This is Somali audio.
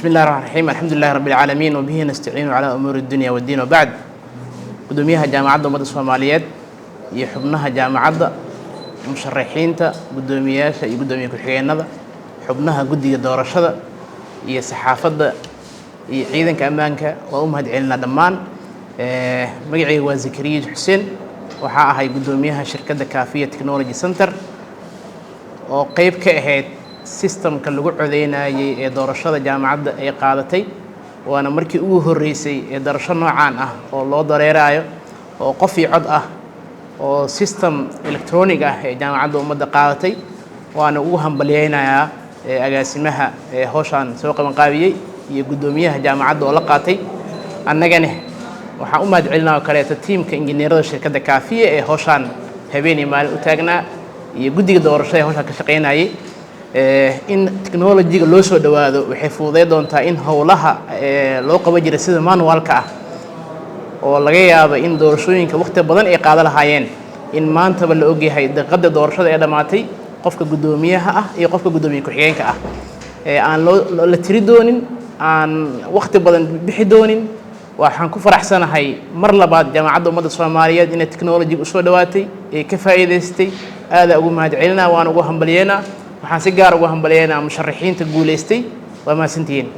بسم الله الرحمن الرحيم، الحمد لله رب العالمين، وبه نستعين على أمور الدنيا والدين، وبعد. Gudoomiyaha Jaamacadda Ummadda Soomaaliyeed iyo xubnaha jaamacadda, musharaxiinta, guddoomiyayaasha iyo guddoomiye ku-xigeenada, xubnaha guddiga doorashada iyo saxaafadda iyo ciidanka ammaanka, waa u mahad celinaa dhammaan. Magacayga waa Zakariya Xuseen. Waxaa ahay guddoomiyaha shirkadda Kaafiya Technology Center, oo qeyb ka ahayd systemka lagu codeynayay ee doorashada jaamacadda ay qaadatay. Waana markii ugu horreysay ee doorasho noocaan ah oo loo dareeraayo, oo qof iyo cod ah, oo system electronic ah ee Jaamacadda Ummadda qaadatay. Waana ugu hambalyeynayaa agaasimaha ee howshaan soo qabanqaabiyey iyo guddoomiyaha jaamacadda oo la qaatay. Annagane waxaan u mahad celinaa oo kaleeto tiimka injineerada shirkadda Kaafiya ee howshaan habeen iyo maalin u taagnaa iyo guddiga doorashada ee howshaan ka shaqeynayay. In technologyga loo soo dhowaado waxay fududay doontaa in howlaha loo qaban jiray sida manualka ah, oo laga yaabo in doorashooyinka waqti badan ay qaada lahaayeen, in maantaba la ogyahay daqiiqadda doorashada ee dhammaatay, qofka guddoomiyaha ah iyo qofka guddoomiye ku-xigeenka ah, ee aan loo la tiri doonin, aan waqti badan bixi doonin. Waxaan ku faraxsanahay mar labaad Jaamacadda Ummadda Soomaaliyeed inay technologyga usoo dhowaatay ee ka faa'iidaystay. Aadaa ugu mahad celinaa, waan ugu hambalyeynaa. Waxaan si gaar ugu hambalyeynaa musharaxiinta guulaystay. Waa mahadsantihiin.